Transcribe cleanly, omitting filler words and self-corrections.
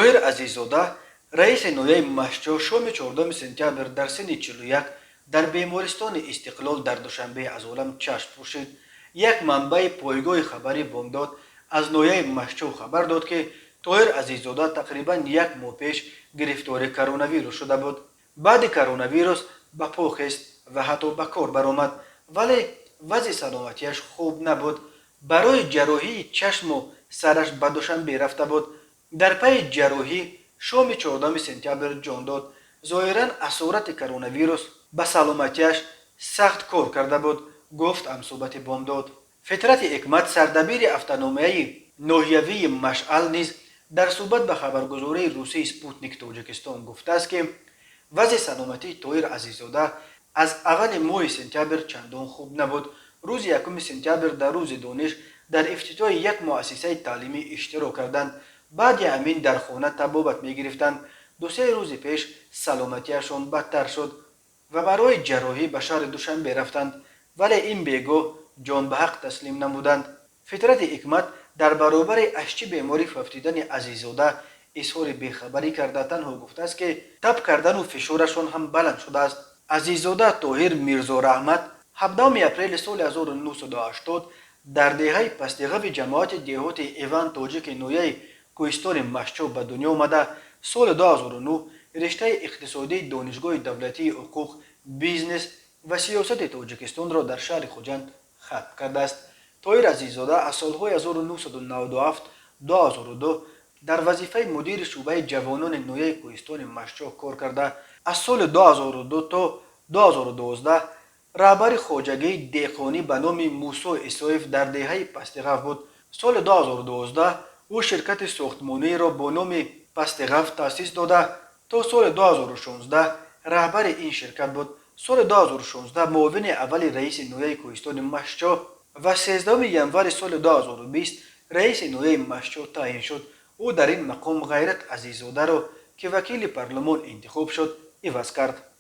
Тоҳир Азиззода, раиси ноҳияи Мастчоҳ, шоми 14 сентябр дар синни 41 дар бемористони Истиқлол дар Душанбе аз олам чашм пӯшид. Як манбаи пойгоҳи хабарӣ «Бомдод» аз ноҳияи Мастчоҳ хабар дод, ки Тоҳир Азиззода тақрибан як моҳ пеш гирифтори коронавирус шуда буд. Баъди коронавирус ба по хест ва ҳатто ба кор баромад, вале вазъи саломатиаш хуб набуд. Барои ҷарроҳии чашму сараш ба Душанбе рафта буд. Дар пайи ҷарроҳӣ шоми 14 сентябр ҷон дод. Зоҳиран, асорати коронавирус ба саломатиаш сахт кор карда буд, гуфт ҳамсӯҳбати «Бомдод». Фитрати Ҳикмат, сардабири ҳафтаномаи ноҳиявии «Машъал», низ дар суҳбат ба хабаргузории русии «Спутник» Тоҷикистон гуфтааст, ки вазъи саломатии Тоҳир Азиззода аз аввали моҳи сентябр чандон хуб набуд. Рӯзи 1 сентябр дар Рӯзи дониш дар ифтитоҳи як муассисаи таълимӣ иштирок карданд. Баъди ҳамин дар хона табобат мегирифтанд. 2-се рӯзи пеш саломатиашон бадтар шуд ва барои ҷарроҳӣ ба шаҳри Душанбе рафтанд, вале ин бегоҳ ҷон ба ҳақ таслим намуданд. Фитрати Ҳикмат дар баробари аз чӣ беморӣ фавтидани Азиззода изҳори бехабарӣ карда, танҳо гуфтааст, ки таб кардану фишорашон ҳам баланд шудааст. Азиззода Тоҳир Мирзораҳмат 17 апрели соли 1980 дар деҳаи Пастиғави ҷамоати деҳоти Иван Тоҷики ноҳияи Кӯҳистони Мастчоҳ ба дунё омада, соли 2009 риштаи иқтисодии Донишгоҳи давлатии ҳуқуқ, бизнес ва сиёсати Тоҷикистонро дар шаҳри Хуҷанд хатм кардааст. Тоҳир Азиззода аз солҳои 1997 2002 дар вазифаи мудири шӯъбаи ҷавонони ноҳияи Кӯҳистони Мастчоҳ кор карда, аз соли 2002 то 2012 раҳбари хоҷагии деҳқонӣ ба номи Мусо Исоев дар деҳаи Пастиғав буд. Соли 2012 ӯ ширкати сохтмониро бо номи «Пастиғав» таъсис дода, то соли 2016 раҳбари ин ширкат буд. Соли 2016 муовини аввали раиси ноҳияи Кӯҳистони Мастчоҳ ва 13 январи соли 2020 раиси ноҳияи Мастчоҳ таъин шуд. Ӯ дар ин мақом Ғайрат Азиззодаро, ки вакили парлумон интихоб шуд, иваз кард.